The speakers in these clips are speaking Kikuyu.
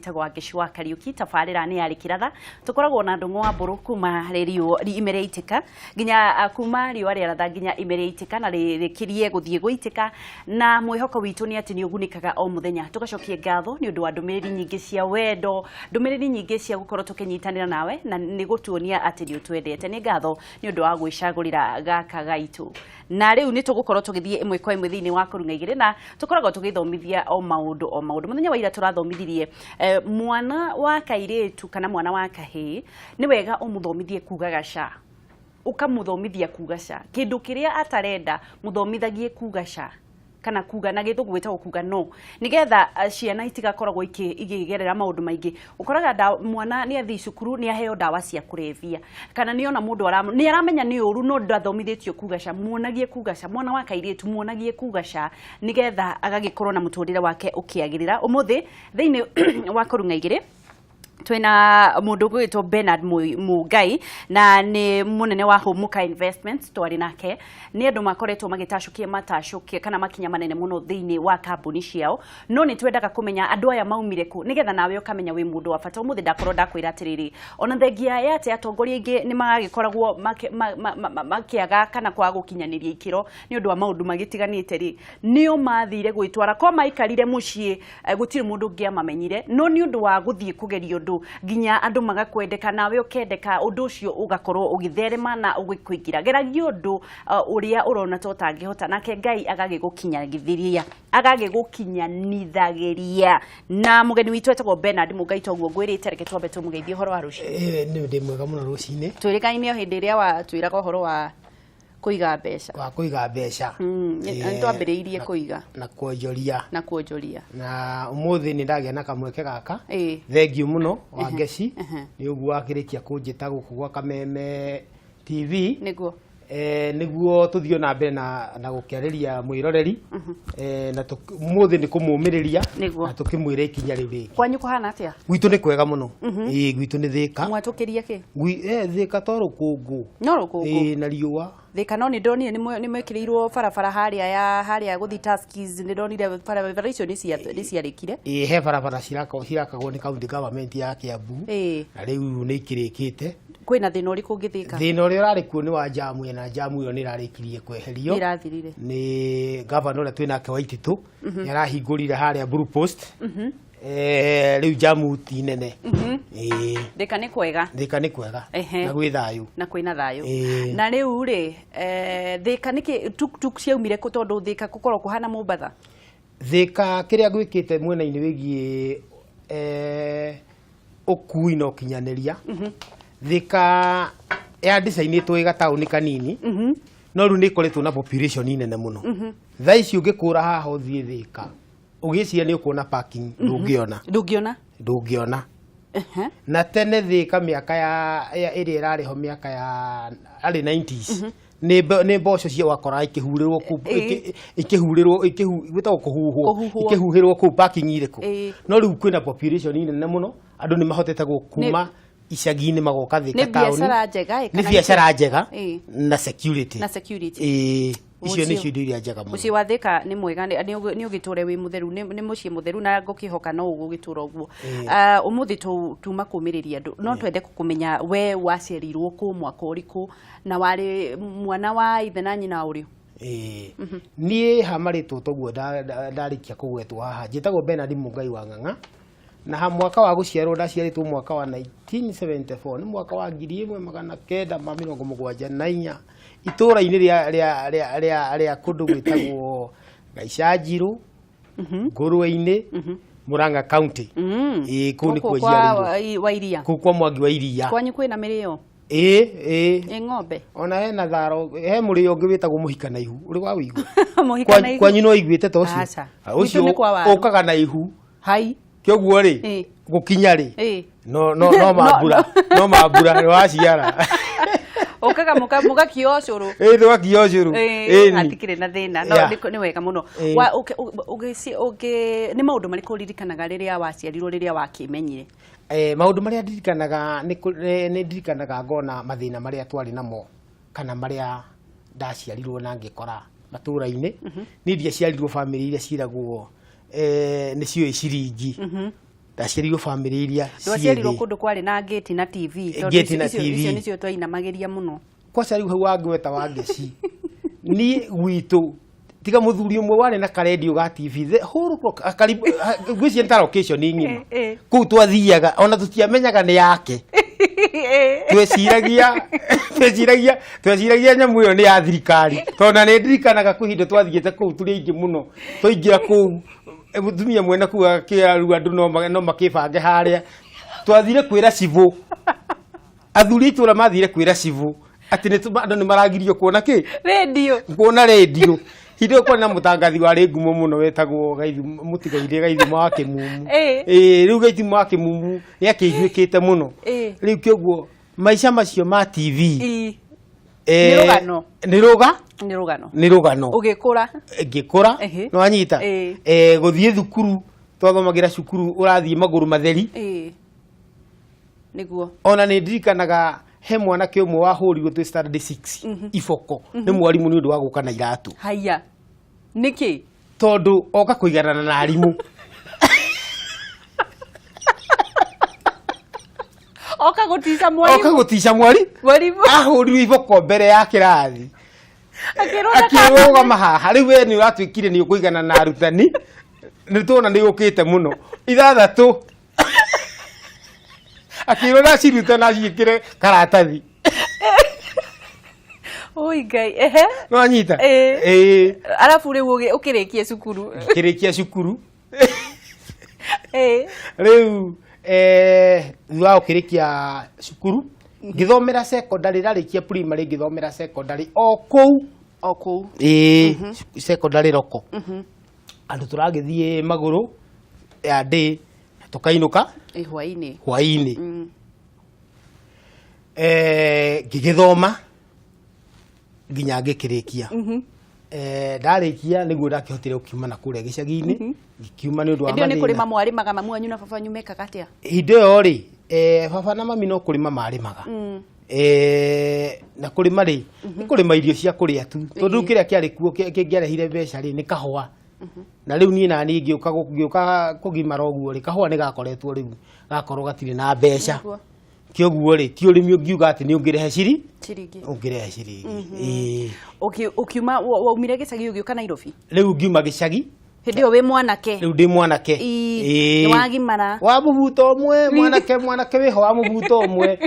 Njĩtagwo Wangeci wa Kariuki, tabarĩra nĩ yarĩ kĩratha. Tũkoragwo na Ndũng'ũ wa Mbũrũ kuma rĩriũ ime rĩaitĩka nginya kuma riũa rĩaratha nginya ime rĩaitĩka na rĩrĩkĩrie gũthiĩ gũitĩka, na mwĩhoko witũ nĩ atĩ nĩ ũgunĩkaga o mũthenya. Tũgacokia ngatho nĩ ũndũ wa ndũmĩrĩri nyingĩ cia wendo, ndũmĩrĩri nyingĩ cia gũkorwo tũkĩnyitanĩra nawe na nĩ gũtuonia atĩ nĩ ũtwendete. Nĩ ngatho nĩ ũndũ wa gwĩcagũrĩra gaka gaitũ. Na rĩu nĩ tũgũkorwo tũgĩthiĩ ĩmwe kwa ĩmwe thĩinĩ wa kũrung'a igĩrĩ, na tũkoragwo tũgĩthomithia o maũndũ o maũndũ. Mũthenya wa ira tũrathomithirie mwana wa kairĩtu kana mwana wa kahĩĩ, nĩ wega ũmũthomithie kugaga ca, ũkamũthomithia kuga ca. Kĩndũ kĩrĩa atarenda mũthomithagie kuga ca, kana kuga na gĩthũngũ gwĩtagwo kuga no, nĩgetha ciana itigakoragwo ikĩgerera maũndũ maingĩ. Ũkoraga mwana nĩ athiĩ cukuru, nĩ aheo ndawa cia kũrebia, kana nĩ ona mũndũ nĩ aramenya nĩ ũru no ndathomithĩtio kuga ca. Muonagie kuga ca, mwana wa kairĩtu muonagie kuga ca, nĩgetha agagĩkorwo na mũtũrĩre wake ũkĩagĩrĩra. Ũmũthĩ thĩinĩ wa kũrung'a igĩrĩ twĩna mũndũ ũgwĩtwo Bernard Mũngai, na nĩ mũnene wa Hũmũka Investments. Twarĩ nake nĩ andũ makoretwo magĩtacũkia matacũkia kana makinya manene mũno thĩinĩ wa kambuni ciao, no nĩ twendaga kũmenya andũ aya maumire kũ, nĩgetha nawe ũkamenya wĩ mũndũ wa bata. Ũmũthĩ ndakorwo ndakwĩra atĩrĩrĩ, ona thengia ya atĩ atongoria aingĩ nĩ magagĩkoragwo makĩaga kana kwaga gũkinyanĩria ikĩro nĩ ũndũ wa maũndũ magĩtiganĩte rĩ, nĩo mathire gwĩtwara ko maikarire mũciĩ, gũtirĩ mũndũ ũngĩamamenyire, no nĩ ũndũ wa gũthiĩ kũgeria ũndũ nginya andũ magakwendeka nawe ũkendeka, ũndũ ũcio ũgakorwo ũgĩtherema na ũgĩkũingĩra. Geragia ũndũ ũrĩa ũrona ta ũtangĩhota, nake Ngai agagĩgũkinyagithĩria, agagĩgũkinyanithagĩria. Na mũgeni witũ etagwo Bernard Mũngai, toguo ngwĩrĩte, reke twambe tũmũgeithie. Ũhoro wa rũciũ? Nĩ ndĩ mwega mũno rũcinĩ. Twĩrĩkaine o hĩndĩ ĩrĩa watwĩraga ũhoro wa kũiga mbeca. Wa kũiga mbeca. Nĩ twambĩrĩirie kũiga. Na kuonjoria. Na kuonjoria. Na ũmũthĩ nĩ ndagĩa na kamweke gaka. Thengiũ mũno Wangeci nĩ ũguo wakĩrĩkia kũnjĩta gũkũ gwa Kameme TV. Nĩguo. Nĩguo tũthiĩ na mbere na gũkĩarĩria mwĩroreri. Na ũmũthĩ nĩ kũmũmĩrĩria na tũkĩmwĩra ikinya rĩu rĩngĩ. Kwanyu kũhana atĩa? Gwitũ nĩ kwega mũno. Ĩĩ, gwitũ nĩ Thĩka. Mwatũkĩria kĩ? Thĩka to rũkũngũ. No rũkũngũ. Ĩĩ, na riũa. Thĩka, no nĩ ndonire nĩ mwekĩrĩirwo barabara harĩa ya harĩa gũthiĩ Tuskys, nĩ ndonire barabara icio nĩ ciarĩkire. Ĩĩ, he barabara cirakagwo nĩ county government ya Kiambu. Na rĩu nĩ ikĩrĩkĩte. Kwĩna thĩna ũrĩkũ ũngĩthĩka? Thĩna ũrĩa ũrarĩ kuo nĩ wa jamu, na jamu ĩyo nĩ ĩrarĩkirie kweherio. Nĩ ĩrathirire. Nĩ gavana ũrĩa twĩnake wa Ititũ, nĩ arahingũrire harĩa Blue Post. Rĩu jamu ti nene. Ĩĩ. Thĩka nĩ kwega. Thĩka nĩ kwega. Na gwĩ thayũ. Na kwĩna thayũ. Na rĩu rĩ, Thĩka nĩkĩ tuk-tuk ciaumire kũ, tondũ Thĩka gũkorwo kũhana Mombatha? Thĩka kĩrĩa gwĩkĩte mwena-inĩ wĩgiĩ ũkui na ũkinyanĩria, Thĩka ya ndicainĩtwo ĩ gataũni kanini, no rĩu nĩ ĩkoretwo na population nene mũno. Thaa ici ũngĩkũra haha ũthiĩ Thĩka ũgĩciria nĩ ũkuona parking, ndũngĩona. Ndũngĩona. Ndũngĩona. Na tene Thĩka mĩaka ya ĩrĩa ĩrarĩ ho mĩaka ya early 90s, nĩ mboco cia wakoraga ikĩhurĩrwo kũu, ikĩhurĩrwo, gwĩtagwo kũhuhwo. Kũhuhwo. Ikĩhuhĩrwo kũu parking irĩkũ. No rĩu kwĩna population nene mũno, andũ nĩ mahotete kuma icagi-inĩ magoka Thĩka Nĩ taũni. biacara njega ĩ, Nĩ kana biacara njega na security. Na security. Ĩĩ, icio Mũciĩ nĩcio indo iria njega mũno. Mũciĩ wa Thĩka nĩ mwega, nĩ ũgĩtũre wĩ mũtheru, nĩ mũciĩ mũtheru na ngũkĩhoka no ũgũgĩtũra ũguo. Ũmũthĩ tuma kũmĩrĩria andũ, no twende kũmenya we waciarirwo kũ, mwaka ũrĩkũ, na warĩ mwana wa ithe na nyina ũrĩ? Ĩĩ. Niĩ ha marĩtwo toguo ndarĩkia kũgwetwo haha, njĩtagwo Bernard Mũngai wa Ng'ang'a, na ha mwaka wa gũciarwo ndaciarĩtwo mwaka wa 1974, nĩ mwaka wa 1974, itũũra-inĩ rĩa kũndũ gwĩtagwo Gaicanjirũ, Ngũrwe-inĩ, Murang'a County. Ĩĩ, kũu nĩkuo Gũkũ njiarĩirwo. kwa wa iria. Kũu kwa Mwangi wa Iria. Kwanyu kwĩna mĩrĩo? Ĩĩ, ĩĩ. Ĩ ng'ombe? Ona hena tharo, he mũrĩo ũngĩ wĩtagwo mũhika na ihu, ũrĩ wa wĩigua? Mũhika na ihu? Kwanyu no iguĩte ta ũcio? Aca. Ah, ũcio Gwitũ nĩ kwa waru. ũkaga na ihu. Hai. Kĩoguo rĩ, gũkinya rĩ, no mambura, no mambura nĩ waciara. Ũkaga mũgakio ũcũrũ. Ĩĩ, tũgakio ũcũrũ. Ĩni. Hatikĩrĩ na thĩna. No nĩ wega mũno. Nĩ maũndũ marĩkũ ũririkanaga rĩrĩa waciarirwo, rĩrĩa wakĩmenyire? Maũndũ marĩa ndirikanaga nĩ ndirikanaga ngona mathĩna marĩa twarĩ namo, kana marĩa ndaciarirwo na ngĩkora matũra-inĩ. Niĩ ndiaciarirwo bamĩrĩ iria ciĩragwo nĩ ciũĩ ciringi. Ndaciarirwo bamĩrĩ iria Ndwaciarirwo ciĩ thĩ. kũndũ kwarĩ na ngĩti na TV, tondũ Ngĩti na icio TV. icio nĩcio twainamagĩria mũno. Kwaca rĩu hau wangweta Wangeci, niĩ gwitũ tiga mũthuri ũmwe warĩ na karendio ga TV, the whole karibu ngwĩciria nĩ ta location ng'ima. Kũu twathiaga ona tũtiamenyaga nĩ yake. Tweciragia nyamũ ĩyo nĩ ya thirikari, tondũ na nĩ ndirikanaga kwĩ hinda twathiĩte kũu tũrĩ aingĩ mũno, twaingĩra kũu, mũtumia mwene kũu akĩra rĩu andũ no makĩbange harĩa. Twathire kwĩra cibũ, athuri a itũra mathire kwĩra cibũ atĩ andũ nĩ maragirio kuona kĩ? Rendio. Kuona rendio. Hĩndĩ ĩyo kwarĩ na mũtangathi warĩ ngumo mũno wetagwo Gaithi, mũtigairĩ Gaithima wa Kĩmumu. Ĩĩ, rĩu Gaithima wa Kĩmumu nĩ akĩiguĩkĩte mũno. Rĩu kĩoguo maica macio ma TV Nĩ rũgano. Nĩ rũga Nĩ rũgano. Nĩ rũgano. Ũgĩkũra. Ngĩkũra, nĩwanyita, gũthiĩ thukuru, twathomagĩra cukuru ũrathiĩ magũrũ matheri. Ĩĩ. Nĩguo. Ona nĩ ndirikanaga he mwanake ũmwe wahũrirwo twĩ standard 6 iboko nĩ mwarimũ nĩ ũndũ wa gũka na iratũ. Haiya. Nĩkĩ? Tondũ oka kũiganana na arimũ. Oka gũtica Oka mwarimũ. Gũtica mwari. Mwarimũ. Ahũrirwo iboko mbere ya kĩrathi. Akĩrwo Akĩrũgama haha, rĩu we nĩ ũratuĩkire nĩ ũkũigana na arutani, nĩ tuona nĩ ũkĩte mũno, ithathatũ akĩrwo nacirute na ciĩkĩre karatathi. Oi Ngai. Ehe. Nĩwanyita? Ĩĩ. Ĩĩ. Arabu rĩu ũkĩrĩkie cukuru. Kĩrĩkia cukuru. Rĩu thutha wa gũkĩrĩkia cukuru, ngĩthomera secondary, ndarĩkia primary ngĩthomera secondary o kũu. O kũu. Ĩĩ, secondary roko, andũ tũragĩthiĩ magũrũ ya ndĩ tũkainũka Ĩ, hwainĩ. Hwainĩ. Ngĩgĩthoma nginya ngĩkĩrĩkia. Ndarĩkia nĩguo ndakĩhotire gũkiuma na kũrĩa gĩcagi-inĩ, ngĩkiuma nĩ ũndũ wa Hĩndĩ ĩyo nĩ mathĩna. kũrĩma mwarĩmaga, mamu wanyu na baba wanyu mekaga atĩa? Hĩndĩ ĩyo rĩ, baba na mami no kũrĩma marĩmaga. Na kũrĩma rĩ, nĩ kũrĩma irio cia kũrĩa tu, tondũ rĩu kĩrĩa kĩarĩ kuo kĩngĩarehire mbeca rĩ, nĩ kahũa. Na rĩu niĩ naniĩ ngĩũka kũgimara ũguo rĩ, kahũa nĩ gakoretwo rĩu gakorwo gatirĩ na mbeca. Kĩoguo rĩ, ti ũrĩmi ũngiuga atĩ nĩ ũngĩrehe ciri Ciringi. Ũngĩrehe ciringi. Ĩĩ. Ũkiuma waumire gĩcagi ũgĩũka Nairobi? Rĩu ngiuma gĩcagi. Hĩndĩ ĩyo wĩ mwanake. Rĩu ndĩ mwanake. Ĩĩ. Ĩĩ. Nĩ wagimara. Wa mũbuto ũmwe, mwanake wĩho wa mũbuto ũmwe.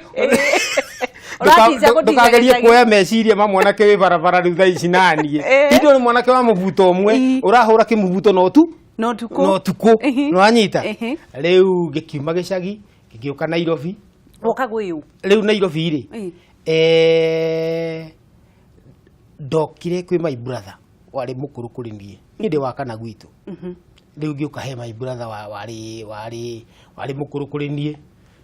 Ũratica gũtinda Ndũkagerie gĩcagi. kuoya meciria ma mwanake wĩ barabara rĩu thaa ici naniĩ. Hĩndĩ ĩyo nĩ mwanake wa mũbuto ũmwe, ũrahũra kĩmubuto no tu No tukũ. No tukũ. Nĩwanyita? Ehe. Rĩu ngĩkiuma gĩcagi ngĩgĩũka Nairobi. Woka gwĩ ũ? Rĩu Nairobi rĩ, ndokire kwĩ my brother warĩ mũkũrũ kũrĩ niĩ. Niĩ ndĩ wa kana gwitũ. Rĩu ngĩũka he my brother warĩ mũkũrũ kũrĩ niĩ,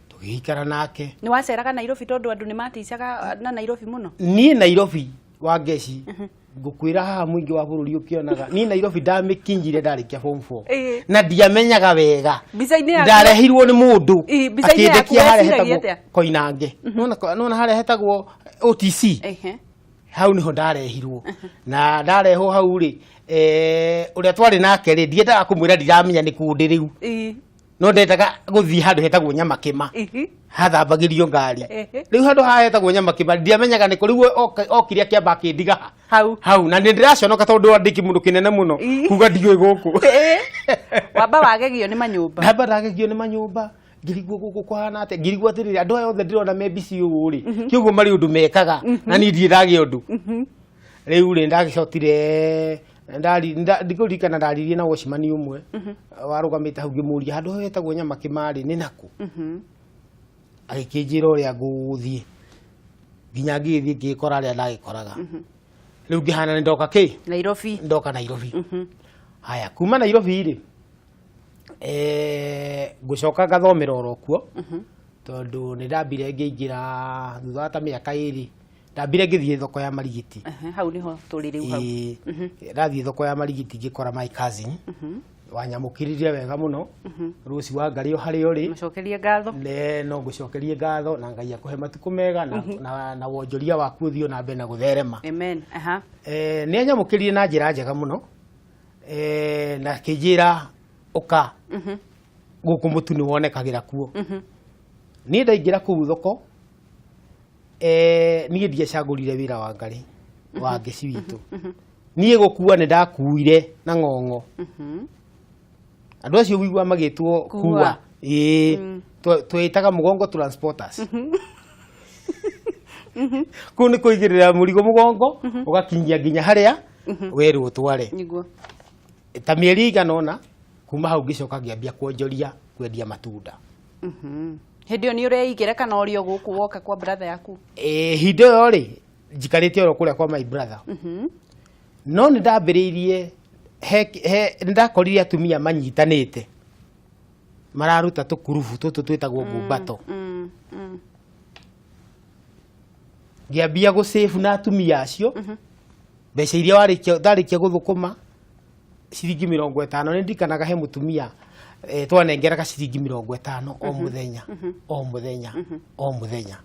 tũgĩikara nake. Nĩ waceraga Nairobi, tondũ andũ nĩ maticaga na Nairobi mũno? Niĩ Nairobi wa Ngeci, ngũkwĩra haha mũingĩ wa bũrũri ũkĩonaga, niĩ Nairobi ndamĩkinyire ndarĩkia form 4. Na ndiamenyaga wega. Mbica-inĩ yaku. Ndarehirwo nĩ mũndũ. Ĩĩ, mbica-inĩ yaku Akĩndekia harĩa weciragia hetagwo atĩa? Koinange. Nĩwona harĩa hetagwo OTC? Hau niho ndarehirwo, na ndarehwo hau rĩ, ũrĩa twarĩ nake rĩ, ndiendaga kũmwĩra ndiramenya nĩ kũndĩ rĩu, no ndendaga gũthiĩ handũ hetagwo Nyamakĩma, hathambagĩrio ngari. Rĩu handũ haha hetagwo Nyamakĩma ndiamenyaga nĩ kũ. Rĩu okire akĩamba akĩndiga ha Hau. Hau, na nĩ ndĩraconoka tondũ andĩki mũndũ kĩnene mũno kuga ndiũĩ gũkũ. Wamba wagegio nĩ manyũmba. Ndamba ndagegio nĩ manyũmba, ngirigwo gũkũ kũhana atĩa, ngirigwo atĩrĩrĩ, andũ aya othe ndĩrona me mbici ũũ rĩ, kĩũguo marĩ ũndũ mekaga na niĩ ndirĩ ndagĩa ũndũ. Rĩu rĩ, ndagĩcokire ndikũririkana ndaririe na watchman ũmwe warũgamĩte hau, ngĩmũria handũ hau hetagwo Nyamakĩma rĩ, nĩ nakũ. Agĩkĩnjĩra ũrĩa ngũthiĩ nginya ngĩgĩthiĩ ngĩkora arĩa ndagĩkoraga. Rĩu ngĩhana nĩ ndoka kĩ? Nairobi. Ndoka Nairobi. Haya, kuma Nairobi rĩ, ngũcoka ngathomera oro kuo, tondũ nĩ ndambire ngĩingĩra thutha wa ta mĩaka 2, ndambire ngĩthiĩ thoko ya Marigiti. Ehe, hau niho tũrĩ rĩu hau. Ĩĩ, ndathiĩ thoko ya Marigiti ngĩkora my cousin wanyamũkĩrire wega mũno, Rũci wa Ngarĩ, o harĩa ũrĩ. Mũcokerie ngatho. Ne no ngũcokerie ngatho, na Ngai akũhe matukũ mega na wonjoria waku ũthiĩ na mbere na gũtherema. Amen. Aha. Nĩ anyamũkĩrire na njĩra njega mũno, na akĩnjĩra ũka. Gũkũ mũtu nĩ wonekagĩra kuo. Niĩ ndaingĩra kũu thoko, niĩ ndiacagũrire wĩra wa ngarĩ wa ngeci witũ. Niĩ gũkua nĩ ndakuire na ng'ong'o. Andũ acio wigua magĩtwo Kua. Kua, ĩĩ, twĩtaga mũgongo transporters. Kũu nĩ kũigĩrĩra mũrigo mũgongo, ũgakinyia nginya harĩa werwo ũtware. Ta mĩeri ĩigana ũna kuma hau, ngĩcoka ngĩambia kuonjoria, kwendia matunda. Hĩndĩ ĩyo nĩ ũreigĩra kana ũrĩ o gũkũ woka kwa brother yaku? Hinda ĩyo rĩ, njikarĩte oro kũrĩa kwa my brother, no nĩ ndambĩrĩirie nĩ ndakorire atumia manyitanĩte mararuta tũkurubu tũtũ twĩtagwo ngumbato. Ngĩambia gũsave na atumia acio mbeca iria warĩkia ndarĩkia gũthũkũma ciringi 50. Nĩ ndirikanaga he mũtumia twanengeraga ciringi 50 o mũthenya, o mũthenya, o mũthenya.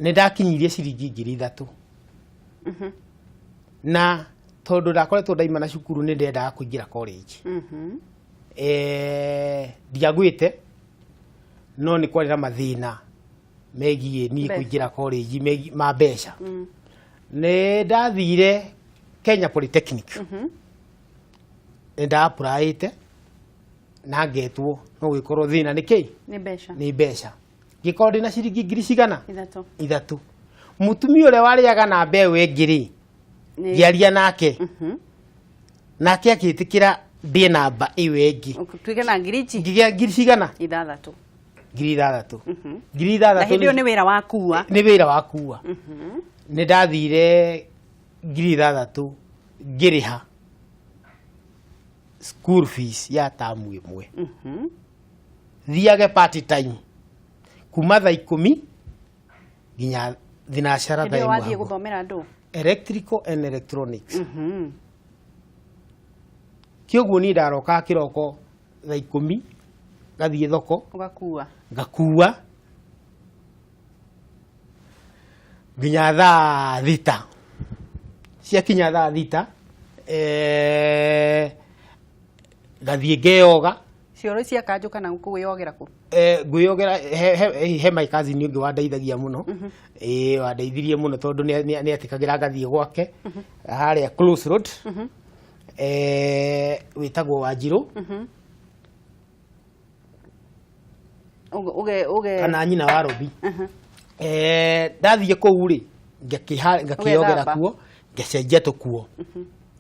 Nĩ ndakinyirie ciringi 3000, na tondũ ndakoretwo ndaima na cukuru, nĩ ndendaga kũingĩra college. Ndiagwĩte, no nĩ kwarĩ na mathĩna megiĩ niĩ Mbeca. Kũingĩra college ma mbeca. Nĩ ndathire Kenya Polytechnic, nĩ ndaapplyĩte na ngetwo, no gũgĩkorwo thĩna nĩ kĩ? Nĩ mbeca. Nĩ mbeca. Ngĩkorwo ndĩna ciringi ngiri cigana? 3. 3. Mũtumia ũrĩa warĩaga na mbeũ ĩngĩ rĩ, ngĩaria nake, nake agĩtĩkĩra ndĩe namba ĩyo ĩngĩ. Tuĩke na ngiri ici. Ngĩgĩa ngiri cigana? 6. 6000. Ngiri Na 6. Hĩndĩ ĩyo nĩ wĩra wa kua? Nĩ wĩra wa kua. Nĩ ndathire 6000 ngĩrĩha school fees ya tamu ĩmwe, thiage part time kuma thaa 10 nginya thinacara. Hĩndĩ Thaa ĩyo 1 wathiĩ haguo. Gũthomera ndũ? Electrical and electronics. Kĩoguo niĩ ndarokaga kĩroko thaa 10, ngathiĩ thoko. Ũgakua. Ngakua nginya thaa 6. Ciakinya thaa 6, ngathiĩ ngeyoga. Cioro cia kanjũ kana kwĩyogera kũ? Ngwĩyogera he my cousin ũngĩ wandeithagia mũno. Ĩĩ, wandeithirie mũno tondũ nĩ etĩkagĩra ngathiĩ gwake harĩa Close Road, wĩtagwo Wanjirũ. Uge uge Kana nyina wa Robi. Ndathiĩ kũu rĩ, ngakĩyogera Ũgethamba. kuo, ngacenjia tũkuo.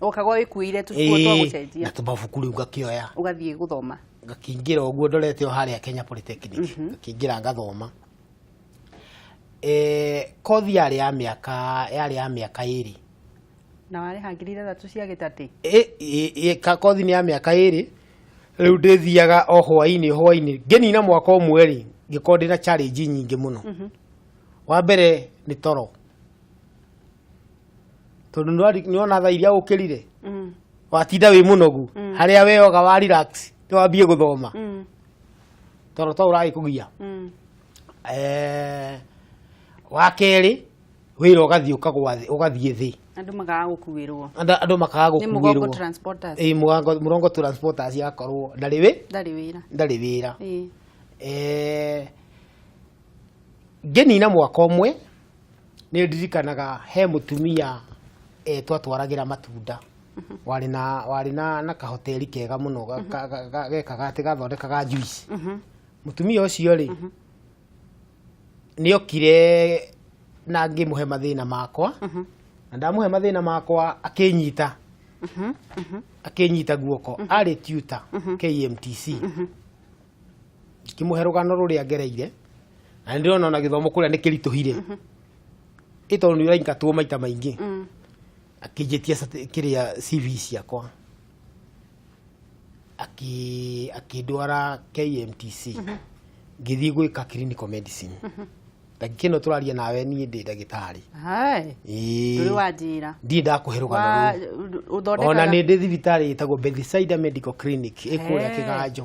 Ũkagwa wĩkuĩire tũkuo twa Ĩĩ, gũcenjia. Na tũmabuku rĩu ngakĩoya. Ũgathiĩ gũthoma. Ngakĩingĩra ũguo ndorete o harĩa Kenya Polytechnic, ngakĩingĩra ngathoma. Kothi yarĩ ya mĩaka 2. Na warĩha 6000 cia gĩtatĩ? Kothi nĩ ya mĩaka 2. Rĩu ndĩthiaga o hwainĩ hwainĩ. Ngĩnina mwaka ũmwe rĩ, ngĩkorwo ndĩna challenge nyingĩ mũno. Wa mbere nĩ toro, tondũ nĩwona thaa iria ũkĩrire, watinda wĩ mũnogu, harĩa weyoga wa relax, nĩ wambie gũthoma, toro to ũragĩkũgia. Wa kerĩ, wĩra ũgathiĩ ũkagwa thĩ, ũgathiĩ thĩ. Andũ makaga gũkuĩrwo. Andũ makaga Nĩ mũgongo gũkuĩrwo. Transporters. Ĩĩ, mũgongo transporters agakorwo ndarĩ wĩ Ndarĩ wĩra. Ndarĩ wĩra. Ngĩnina mwaka ũmwe, nĩ ndirikanaga he mũtumia twatwaragĩra matunda, warĩ na kahoteri kega mũno, gekaga atĩ gathondekaga juice. Mũtumia ũcio rĩ, nĩ okire na ngĩmũhe mathĩna makwa, na ndamũhe mathĩna makwa, akĩnyita guoko. Arĩ tutor KMTC. Ngĩmũhe rũgano rũrĩa ngereire, na nĩ ndĩrona ona gĩthomo kũrĩa nĩ kĩritũhire, ĩ tondũ nĩ ũraingatwo maita maingĩ. Akĩnjĩtia kĩrĩa CV ciakwa, akĩndwara KMTC, ngĩthiĩ gwĩka clinical medicine. Ndagĩka ĩno tũraria nawe, niĩ ndĩ ndagĩtarĩ. Hai. Ĩĩ. Ndũrĩ wanjĩra. Ndirĩ ndakũhe rũgano rũu. Ũthondekaga? Ona nĩ ndĩ thibitarĩ ĩtagwo Bethsaida Medical Clinic ĩ kũrĩa Kĩganjo.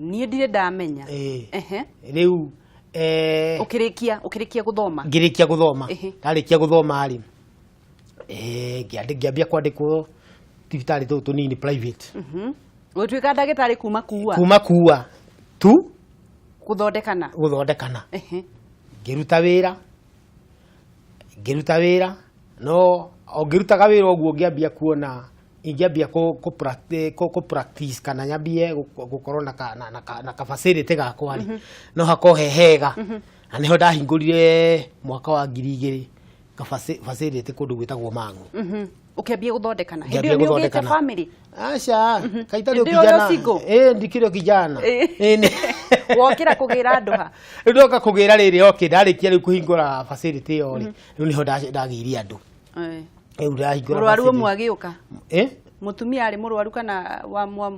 Niĩ ndirĩ ndamenya. Ĩĩ. Rĩu Ũkĩrĩkia gũthoma? Ngĩrĩkia gũthoma. Ndarĩkia gũthoma rĩ, ngĩambia kwandĩkwo thibitarĩ tũtũ tũnini private. Gũtuĩka ndagĩtarĩ kuma kuua. Kuma kuua tu. Gũthondekana. Gũthondekana. Ngĩruta wĩra, ngĩruta wĩra, no o ngĩrutaga wĩra ũguo ngĩambia kuona ingĩambia kũ practice kana nyambie gũkorwo na ka facility gakwa rĩ, no hakorwo he hega. Na nĩho ndahingũrire mwaka wa 2000 ka facility kũndũ gwĩtagwo Mang'u. Ũkĩambia gũthondekana hĩndĩ Ngĩambia ĩyo nĩ ũgĩte gũthondekana. family? Aca, kaita Hĩndĩ ĩyo ũrĩ o kijana. single? Ĩ, ndikĩrĩ o kijana. Ĩ, Wokĩra kũgĩra andũ ha? Rĩu ndoka kũgĩra rĩrĩ, okay, ndarĩkia rĩu kũhingũra facility ĩyo rĩ, rĩu nĩho ndagĩire andũ. Rĩu ndahingũra Mũrwaru facility. ũmwe agĩũka? Eh? Mũtumia arĩ mũrwaru kana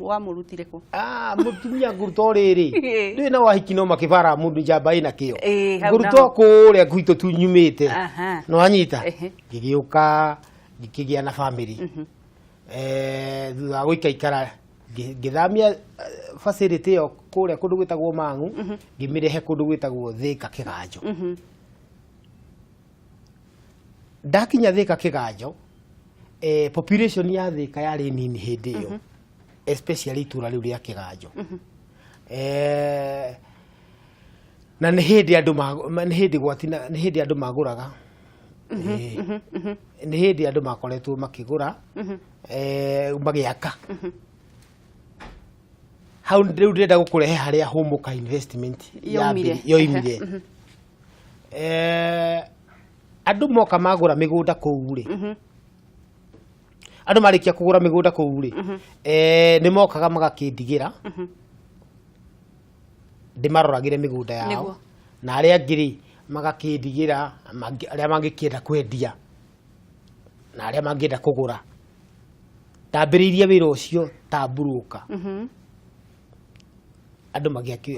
wamũrutire kũ? Ah, mũtumia ngũruta rĩrĩ, ndũĩ na wahiki no makĩbara mũndũ njamba ĩna kĩo. Ĩ, hau Ngũruta naho. kũrĩa gwitũ tu nyumĩte. Nĩwanyita? Ehe. Ngĩgĩũka ngĩkĩgĩa na family. Thutha wa gũikaikara ngĩthamia facility ĩyo kũrĩa kũndũ gwĩtagwo Mang'u, ngĩmĩrehe kũndũ gwĩtagwo Thĩka Kĩganjo. Ndakinya Thĩka Kĩganjo, population ya Thĩka yarĩ nini hĩndĩ ĩyo, especially itũra rĩu rĩa Kĩganjo. Na nĩ hĩndĩ andũ nĩ hĩndĩ gwatina, nĩ hĩndĩ andũ magũraga. Nĩ hĩndĩ andũ makoretwo makĩgũra, magĩaka hau. Rĩu ndĩrenda gũkũrehe harĩa Hũmũka Investment yoimire. Yoimire. Andũ moka magũra mĩgũnda kũu rĩ, andũ marĩkia kũgũra mĩgũnda kũu rĩ, nĩ mokaga magakĩndigĩra ndĩmaroragĩre mĩgũnda yao. Na arĩa angĩ rĩ, magakĩndigĩra arĩa mangĩkĩenda kwendia na arĩa mangĩenda kũgũra. Ndambĩrĩirie wĩra ũcio ta mburũka. Andũ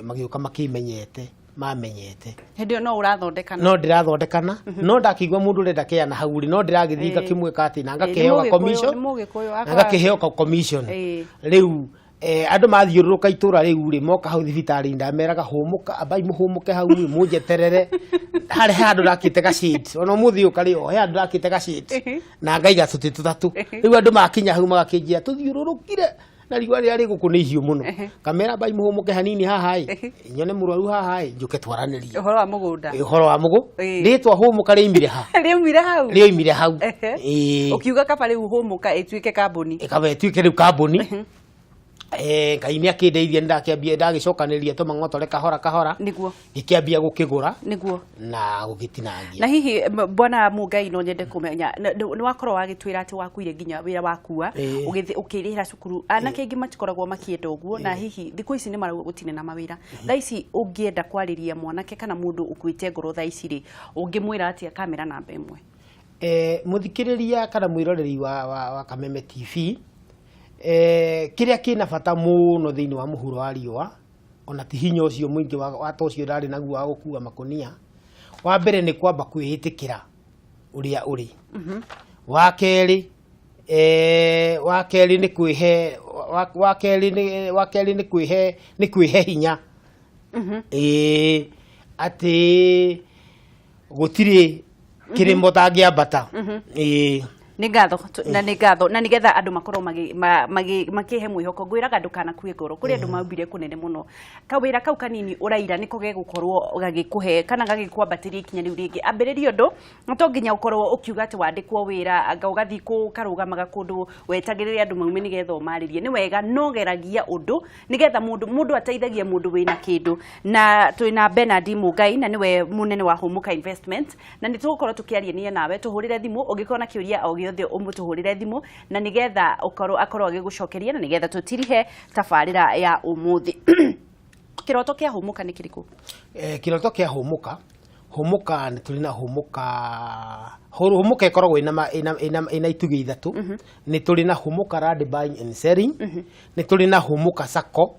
magĩũka makĩmenyete, mamenyete. Hĩndĩ ĩyo no ũrathondekana? No ndĩrathondekana, no ndakĩigua mũndũ ũrenda kĩana hau rĩ, no ndĩragĩthiĩ ngakĩmwĩka atĩ na ngakĩheo Nĩ ga commission. Nĩ Mũgĩkũyũ. Na ngakĩheo ka commission. Rĩu andũ mathiũrũrũka itũra rĩu rĩ, moka hau thibitarĩ, ndameraga, "Hũmũka, ambai mũhũmũke hau rĩ, mũnjeterere." Harĩ handũ ndakĩte ga shade, ona ũmũthĩ ũyũ karĩ o he handũ ndakĩte ga shade na ngaiga tũtĩ tũtatũ. Rĩu andũ makinya hau magakĩnjĩra, "Tũthiũrũrũkire na riũa rĩrĩa rĩ gũkũ nĩ ihiũ mũno." Kamera, "Ambai mũhũmũke hanini haha ĩ, nyone mũrwaru haha ĩ, njũke twaranĩrie ũhoro wa mũgũnda." Ũhoro wa mũgũ. Rĩtwa Hũmũka rĩoimire ha? Rĩaumire hau. Rĩoimire hau. Ĩĩ. Ũkiuga kaba rĩu Hũmũka ĩtuĩke kambuni. Ĩkaba ĩtuĩke rĩu kambuni. Ngai nĩ akĩndeithia, nĩ ndakĩambia ndagĩcokanĩrĩria tũmang'otore kahora kahora. Ngĩkĩambia gũkĩgũra na gũgĩtinangia. Na hihi bwana Mungai, no nyende kũmenya nĩ wakorwo wagĩtwĩra atĩ wakuire nginya wĩra wakua ũgĩthiĩ ũkĩrĩhĩra cukuru. Anake aingĩ matikoragwo makĩenda ũguo, na hihi thikũ ici nĩ marauga gũtirĩ na mawĩra thaa ici. Ũngĩenda kwarĩria mwanake kana mũndũ ũkuĩte ngoro thaa ici rĩ, ũngĩmwĩra atĩa? Kamera namba 1. Mũthikĩrĩria kana mwĩroreri wa Kameme TV, kĩrĩa kĩna bata mũno thĩinĩ wa mũhuro wa riũa, ona ti hinya ũcio mũingĩ wa ta ũcio ndarĩ naguo wa gũkua makũnia, wa mbere nĩ kwamba kwĩĩtĩkĩra ũrĩa ũrĩ. Wa kerĩ, wa kerĩ nĩ kwĩhe wa kerĩ nĩ kwĩhe hinya, ĩĩ, atĩ gũtirĩ kĩrĩma ũtangĩambata, ĩĩ. Nĩ ngatho na nĩ ngatho, na nigetha andũ makorwo makĩhe mwĩhoko, ngwĩraga ndũkanakue ngoro. Kũrĩ andũ maumbire kũnene mũno. Kawĩra kau kanini ũraira nĩko gegũkorwo gagĩkũhe kana gagĩkwambatĩria ikinya rĩu rĩngĩ. Ambĩrĩria ũndũ, na to nginya ũkorwo ũkiuga atĩ wandĩkwo wĩra anga ũgathiĩ kũkarũgamaga kũndũ wetagĩrĩre andũ maume nĩgetha ũmarĩrie. Nĩ wega no geragia ũndũ nĩgetha mũndũ ateithagia mũndũ wĩna kĩndũ. Na twĩna Bernard Mungai, na nĩwe mũnene wa Hũmũka Investment, na nĩ tũgũkorwo tũkĩaria nawe. Tũhũrĩre thimũ ũngĩkorwo na kĩũria o gĩothe, ũmũtũhũrĩre thimũ na nĩgetha ũkorwo akorwo agĩgũcokeria, na nĩgetha tũtirihe tabarĩra ya ũmũthĩ. Kĩroto kĩa Hũmũka nĩ kĩrĩkũ? Kĩroto kĩa Hũmũka, Hũmũka nĩ tũrĩ na Hũmũka. Hũmũka ĩkoragwo ĩna itugĩ ithatũ. Nĩ tũrĩ na Hũmũka Land Buying and Selling, nĩ tũrĩ na Hũmũka Sacco,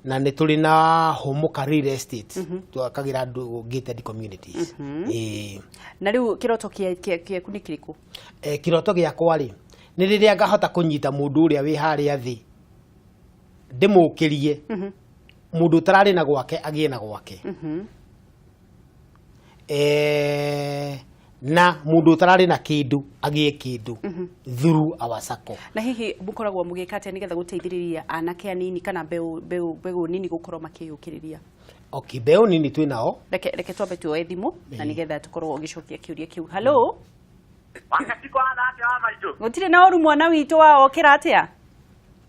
na nĩ tũrĩ na Hũmũka Real Estate, twakagĩra andũ gated communities. Ĩĩ. Na rĩu kĩroto gĩaku nĩ kĩrĩkũ? Kĩroto gĩakwa rĩ, nĩ rĩrĩa ngahota kũnyita mũndũ ũrĩa wĩ harĩa thĩ, ndĩmũkĩrie, mũndũ ũtararĩ na gwake agĩe na gwake. Na mũndũ ũtararĩ na kĩndũ agĩe kĩndũ through our sacco. Na hihi mũkoragwo mũgĩka atĩa nĩgetha gũteithĩrĩria anake anini kana mbeũ nini gũkorwo makĩyũkĩrĩria? Okay, mbeũ nini twĩ nao. Reke twambe tuoe thimũ na nĩgetha tũkorwo ũgĩcokia kĩũria kĩu. Hello. Wakati kwa atĩa wa maitũ? Gũtirĩ na ũru, mwana witũ, wa okĩra atĩa?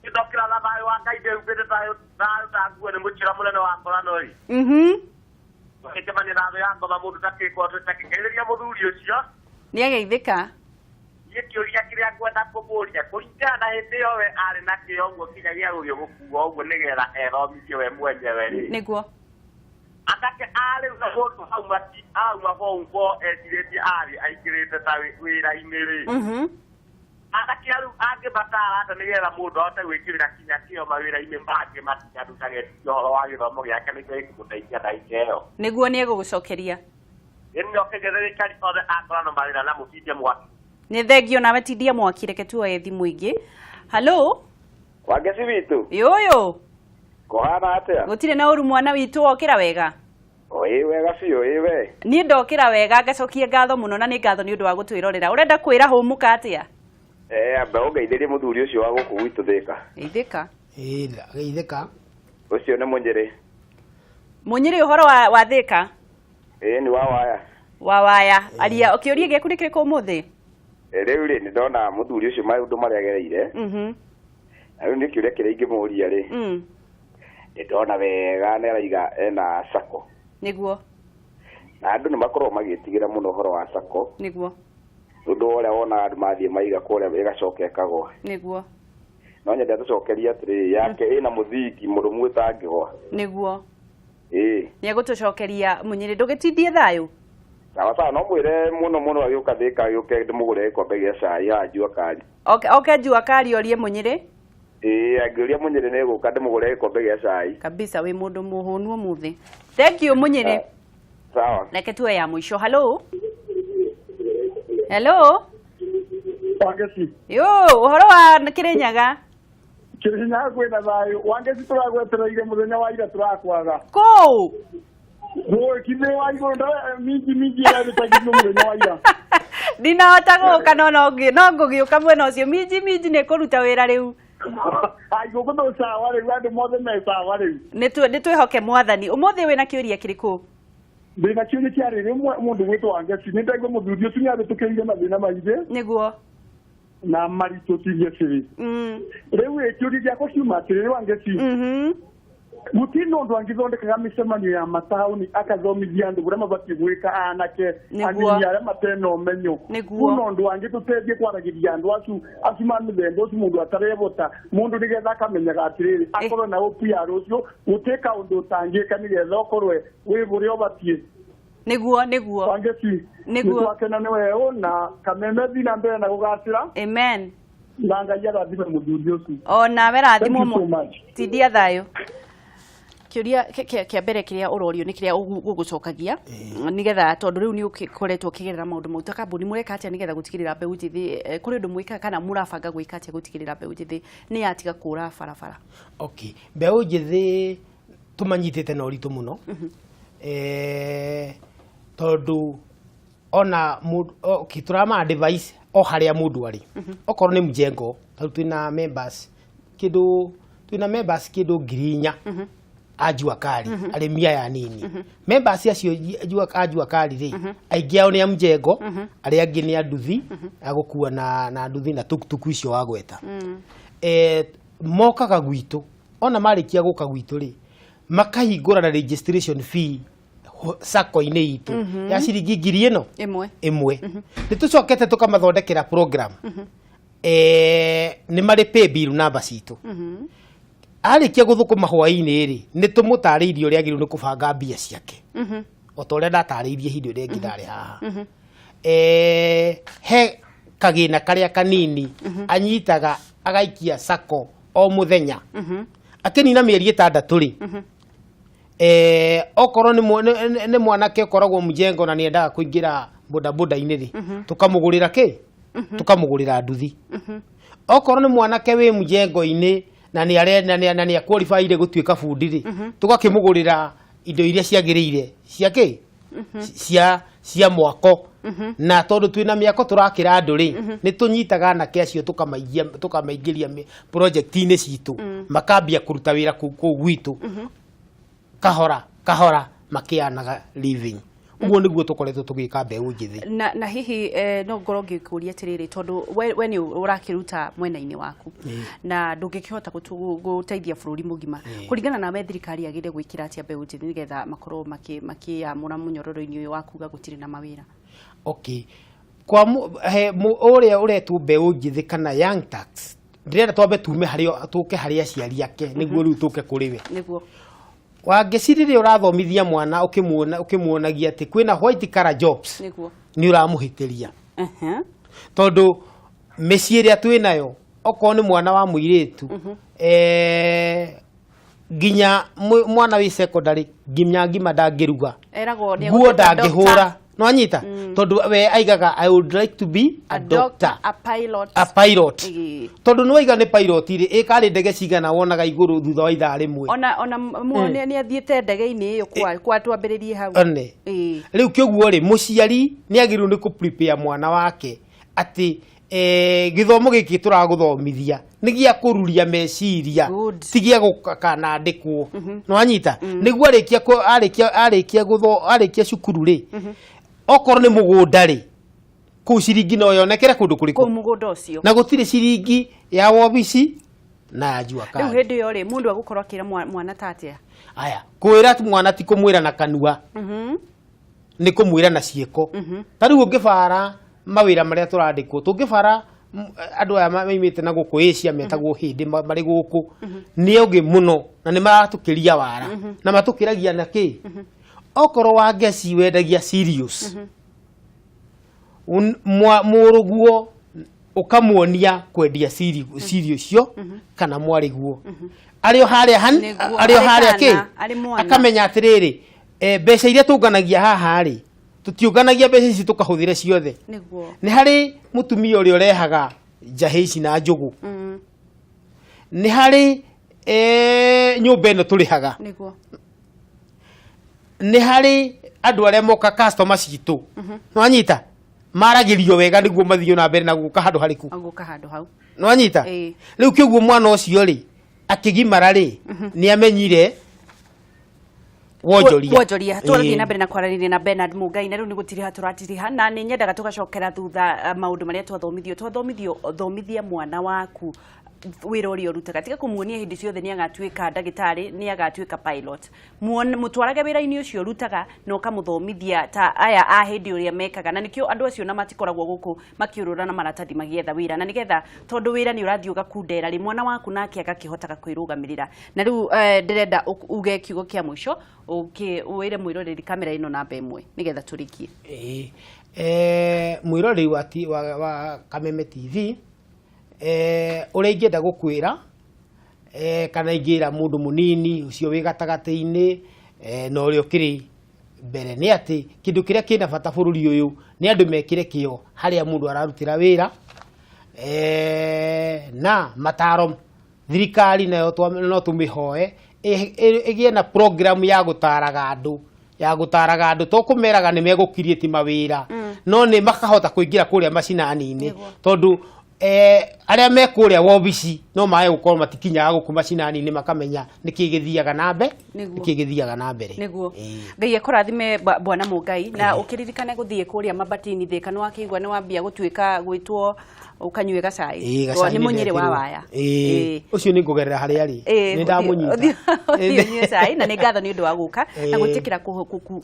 Ndokĩra na thayũ wa Ngai, ndĩhumbĩte thayũ thayũ ta nguo nĩ mũchira mũnene wa ngorano ĩ. Gĩcemania na thũ ya ngoma mũndũ takĩkwo takĩgeithĩria mũthuri ũcio. Nĩ ageithĩka. Niĩ kĩũria kĩrĩa ngwenda kũmũria, kũringana na hĩndĩ ĩyo we arĩ na kĩo ũguo nginya gĩa gũthiĩ gũkuo ũguo nĩgetha ethomithie we mwenyewe rĩ, anake a rĩu na mũndũ auma form four ecirĩtie arĩ aingĩrĩte ta wĩra-inĩ rĩ, anake a rĩu angĩmatara atĩa nĩgetha mũndũ ahote gwĩkĩrĩra kinya kĩo mawĩra-inĩ mangĩ matigarutage ũhoro wa gĩthomo gĩake nĩkĩo gĩkũmũteithia ndagĩka ĩyo? Nĩguo, nĩ egũgũcokeria. Ĩno kĩgeithĩrĩkari othe akorano mawĩra na mũtindie mwaki. Nĩ thengio nawe, tindia mwaki. Reke tuoe thimũ ingĩ. Hello. Wangeci witũ. Yũyũ. Kũhana atĩa? Gũtirĩ na ũru, mwana witũ, wokĩra wega? Ĩ wega biũ, ĩ we? Niĩ ndokĩra wega, ngacokia ngatho mũno, na nĩ ngatho nĩ ũndũ wa gũtwĩrorera. Ũrenda kwĩra hũmũka atĩa? Eh, amba ũngeithĩrie mũthuri ũcio wa gũkũ gwitũ Thĩka. Geithĩka. Ĩĩ, geithĩka. Ũcio nĩ Mũnyĩrĩ. Mũnyĩrĩ, ũhoro wa Thĩka? Ĩ nĩ wa waya. Wa waya, aria, kĩũria gĩaku nĩ kĩrĩkũ ũmũthĩ? Eh, rĩu rĩ, nĩ ndona mũthuri ũcio maũndũ marĩa agereire. Na rĩu nĩ kĩũria kĩrĩa ingĩmũria rĩ, nĩ ndona wega nĩ araiga ena sacco. Na andũ nĩ makoragwo magĩtigĩra mũno ũhoro wa sacco. Nĩ ũndũ wa ũrĩa wonaga andũ mathiĩ maiga kũrĩa ĩgacoka ĩkagwa. No nyende atũcokerie atĩrĩrĩ, yake ĩna mũthingi mũrũmu ĩtangĩgwa? Ĩĩ. Nĩ egũtũcokeria. Mũnyĩrĩ, ndũgĩtindie thayũ. Sawa sawa, no mwĩre mũno mũno agĩũka Thĩka agĩũke ndĩmũgũre gĩkombe gĩa cai haha Jua Kali. Oke Jua Kali orie Mũnyĩrĩ. Ĩĩ, angĩũria Mũnyĩrĩ nĩ gũka ndĩmũgũre gĩkombe gĩa cai. Kabisa, wĩ mũndũ mũhũnu ũmũthĩ. Thank you, Mũnyĩrĩ. Sawa. Reke tuoe ya mũico. Hello, hello. Wangeci. Yo, ũhoro wa Kĩrĩnyaga? Kĩrĩnyaga kwĩna thayũ, Wangeci. Tũragwetereire mũthenya wa ira, tũrakwaga. Kũu. Gũkithĩ wa igũrũ minji minji ĩrarĩtagithio mũthenya wa ira. Ndinahota gũka, no ngũgĩũka mwena ũcio. Minji minji nĩ kũruta wĩra rĩu. Ai, gũkũ tũ sawa rĩu, andũ mothe me sawa rĩu. Nĩ twĩhoke Mwathani. Ũmũthĩ wĩna kĩũria kĩrĩkũ? Ndĩna kĩũria kĩa rĩrĩ, mũndũ gwĩtwo Wangeci, nĩ ndaigua mũthuri ũcio nĩ ahĩtũkĩire mathĩna maingĩ na maritũ seriously. Rĩu ĩ, kĩũria gĩakwa kiuma atĩrĩrĩ, Wangeci, gũtirĩ na ũndũ angĩthondekaga mĩcemanio ya mataũni akathomithia andũ ũrĩa mabatiĩ gwĩka, anake anini arĩa matena ũmenyo? Kuna ũndũ angĩtũteithie kwaragĩria andũ acio ma mĩthemba ũcio, mũndũ atarebota mũndũ, nĩgetha akamenyaga atĩrĩrĩ, akorwo na hope ya rũciũ, gũtĩ kaũndũ ũtangĩka nĩgetha ũkorwe wĩ ũrĩa ũbatiĩ? Nĩguo. Wangeci, nĩtwakena nĩ weũ na kameme thi na mbere na gũgacĩra. Amen. Na Ngai arathime mũthuri ũcio. O nawe rathimwo. Thank you so much. Tindia thayũ. Kĩũria kĩa mbere kĩrĩa ũrorio nĩ kĩrĩa ũgũcokagia, nĩgetha tondũ rĩu nĩ ũkoretwo ũkĩgerera maũndũ mau, ta kambuni mũreka atĩa nĩgetha gũtigĩrĩra mbeũ njĩthĩ, kũrĩ ũndũ mwĩkaga kana mũrabanga gwĩka atĩa gũtigĩrĩra mbeũ njĩthĩ nĩ yatiga kũra barabara? Okay, mbeũ njĩthĩ tũmanyitĩte na ũritũ mũno, tondũ ona okay, tũrama advice o harĩa mũndũ arĩ, okorwo nĩ mjengo, tarĩu twĩna members kĩndũ, twĩna members kĩndũ 4,000 a Jua Kali, arĩmi aya anini. Members acio a Jua Kali rĩ, aingĩ ao nĩ a mjengo, arĩa angĩ nĩ a nduthi, a gũkua na nduthi na tuktuku icio wagweta. Mokaga gwitũ, ona marĩkia gũka gwitũ rĩ, makahingũra na registration fee sacco-inĩ itũ ya ciringi ngiri ĩno 1. 1. Nĩ tũcokete tũkamathondekera program, nĩ marĩ pay bill namba citũ. Arĩkia gũthũkũma hwaĩ-inĩ rĩ, nĩ tũmũtarĩirie ũrĩa agĩrĩirwo nĩ kũbanga mbia ciake, o ta ũrĩa ndatarĩirie hĩndĩ ĩrĩa ĩngĩ ndarĩ haha. He kagĩna karĩa kanini anyitaga agaikia sacco o mũthenya, akĩnina mĩeri 6 rĩ, okorwo nĩ mwanake ũkoragwo mjengo na nĩendaga kũingĩra bodaboda-inĩ rĩ, tũkamũgũrĩra kĩ, tũkamũgũrĩra nduthi. Okorwo nĩ mwanake wĩ mjengo-inĩ na nĩ arenda na nĩ aqualifyire gũtuĩka bundi rĩ, tũgakĩmũgũrĩra indo iria ciagĩrĩire cia kĩ, cia mwako. Na tondũ twĩna mĩako tũrakĩra andũ rĩ, nĩ tũnyitaga anake acio tũkamaingĩria project-inĩ citũ, makambia kũruta wĩra kũu gwitũ kahora kahora, makĩanaga living. Ũguo nĩguo tũkoretwo tũgĩka mbeũ njĩthĩ. Na hihi no ngorwo ngĩkũria atĩrĩrĩ, tondũ we nĩ ũrakĩruta mwena-inĩ waku na ndũngĩkĩhota gũteithia bũrũri mũgima, kũringana nawe thirikari yagĩrĩire gwĩkĩra atĩa mbeũ njĩthĩ nĩgetha makorwo makĩyamũra mũnyororo-inĩ ũyũ wa kuga gũtirĩ na mawĩra? Okay, kwa he ũrĩa ũretwo mbeũ njĩthĩ kana young tax, ndĩrenda twambe tume harĩ tũke harĩ aciari ake nĩguo rĩu tũke kũrĩ we. Wangeci, rĩrĩa ũrathomithia mwana ũkĩmuona ũkĩmuonagia atĩ kwĩna white collar jobs, nĩ ũramũhĩtĩria, tondũ mĩciĩ ĩrĩa twĩ nayo, okorwo nĩ mwana wa mũirĩtu, nginya mwana wĩ secondary, nginya ngima ndangĩruga, eragwo nĩ nguo egũtuĩka doctor, ndangĩhũra, nwanyita, tondũ we aigaga, "I would like to be a doctor, a pilot." A pilot. Tondũ nĩ waiga nĩ pilot rĩ, ĩkarĩ ndege cigana wonaga igũrũ thutha wa ithaa rĩmwe? Ona muone nĩ athiĩte ndege-inĩ ĩyo kwa twambĩrĩrie hau. One. Rĩu kĩguo rĩ, mũciari nĩ agĩrĩirwo nĩ kũ prepare mwana wake atĩ gĩthomo gĩkĩ tũragũthomithia nĩ gĩa kũruria meciria, ti gĩa gũkanandĩkwo, nĩwanyita? Nĩguo arĩkia arĩkia cukuru rĩ, okorwo nĩ mũgũnda rĩ, kũu ciringi no yonekere kũndũ kũu kũrĩkũ? Mũgũnda ũcio. Na gũtirĩ ciringi ya wobici na ya jua Rĩu kali. hĩndĩ ĩyo rĩ, mũndũ egũkorwo akĩra mwana ta atĩa? Aya, kwĩra mwana ti kũmwĩra na kanua, nĩ kũmwĩra na ciĩko. Ta rĩu ũngĩbara mawĩra marĩa tũrandĩkwo, tũngĩbara andũ aya maimĩte na gũkũ Asia metagwo hĩndĩ marĩ gũkũ nĩ ogĩ mũno na nĩ maratũkĩria wara na matũkĩragia na kĩ. Okorwo wa ngeci wendagia cereals, mũrũguo ũkamuonia kwendia cereal icio, kana mwarĩguo arĩ o harĩa arĩ o arĩ harĩa kĩ kana, arĩ mwana. Akamenya atĩrĩrĩ, mbeca iria tũnganagia haha rĩ, tũtiũnganagia mbeca ici tũkahũthĩre ciothe. Nĩ harĩ mũtumia ũrĩa ũrehaga njahĩ ici na njũgũ, nĩ harĩ nyũmba ĩno tũrĩhaga, nĩ harĩ andũ arĩa moka, customer citũ, nwanyita, maragĩrio wega nĩguo mathiĩ na mbere na gũka handũ harĩkũ? Gũka handũ hau. Nwanyita? Rĩu kĩguo mwana ũcio rĩ, akĩgimara rĩ, nĩ amenyire wonjoria. Wonjoria. Tũrathiĩ na mbere na kwaranĩria na Bernard Mũngai, na rĩu nĩ gũtiriha tũratiriha, na nĩ nyendaga tũgacokera thutha maũndũ marĩa twathomithio. Thomithia mwana waku wĩra ũrĩa ũrutaga, tiga kũmuonia hĩndĩ ciothe nĩ agatuĩka ndagĩtarĩ, nĩ agatuĩka pilot. Mũtwarage wĩra-inĩ ũcio ũrutaga na ũkamũthomithia ta aya a hĩndĩ ũrĩa mekaga, na nĩkĩo andũ acio na matikoragwo gũkũ makĩũrũra na maratathi magĩetha wĩra, na nĩgetha tondũ wĩra nĩ ũrathiĩ ũgakundera rĩ, mwana waku nake agakĩhotaga kwĩrũgamĩrĩra. Na rĩu ndĩrenda uge kiugo kĩa mũico, wĩre mwĩroreri kamera ĩno namba 1 nĩgetha tũrĩkie. Ĩĩ. Mwĩroreri wa Kameme TV, ũrĩa ingĩenda gũkwĩra, kana ingĩra mũndũ mũnini ũcio wĩ gatagatĩ-inĩ na ũrĩa ũkĩrĩ mbere, nĩ atĩ kĩndũ kĩrĩa kĩna bata bũrũri ũyũ nĩ andũ mekĩre kĩo harĩa mũndũ ararutĩra wĩra, na mataro thirikari nayo no tũmĩhoe ĩgĩe na program ya gũtaraga andũ, to kũmeraga nĩ megũkiriĩti mawĩra, no nĩ makahota kũingĩra kũrĩa macinani-inĩ, tondũ arĩa me kũrĩa wobici no mae gũkorwo matikinyaga gũkũ macinani-inĩ makamenya nĩkĩ gĩthiaga na mbere, nĩkĩ gĩthiaga na mbere. Ngai akũrathime, bwana Mũngai, na ũkĩririkane gũthiĩ kũrĩa Mabatini Thĩka, nĩ wakĩigua nĩ wambia gũtuĩka gwĩtwo ũkanyue gacai. Ĩĩ, gacai. Nĩ nĩ mũnyĩrĩ wa ndetirwo. waya. Ĩĩ, ũcio nĩ ngũgerera harĩa rĩ, nĩ ndamũnyita. Ũthiĩ ũnyue cai, na nĩ ngatho nĩ ũndũ wa gũka na gwĩtĩkĩra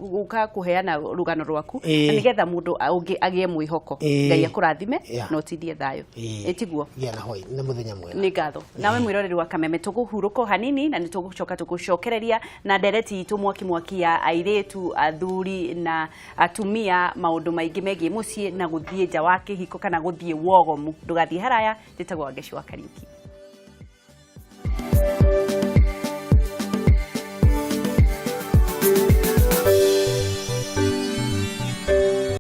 gũka kũheana rũgano rwaku, na nĩgetha mũndũ ũngĩ agĩe mwĩhoko. Ngai akũrathime na ũtindie thayũ. Ĩtiguo? Gĩa na hwaĩ na mũthenya mwega. Nĩ ngatho. Nawe mwĩroreri wa Kameme, tũkũhurũka o hanini na nĩ tũgũcoka tũgũcokereria na ndereti itũ mwaki mwaki ya airĩtu, athuri na atumia, maũndũ maingĩ megiĩ mũciĩ na gũthiĩ nja wa kĩhiko kana gũthiĩ wogomu. Ndũgathiĩ haraya. Njĩtagwo Wangeci wa Kariũki.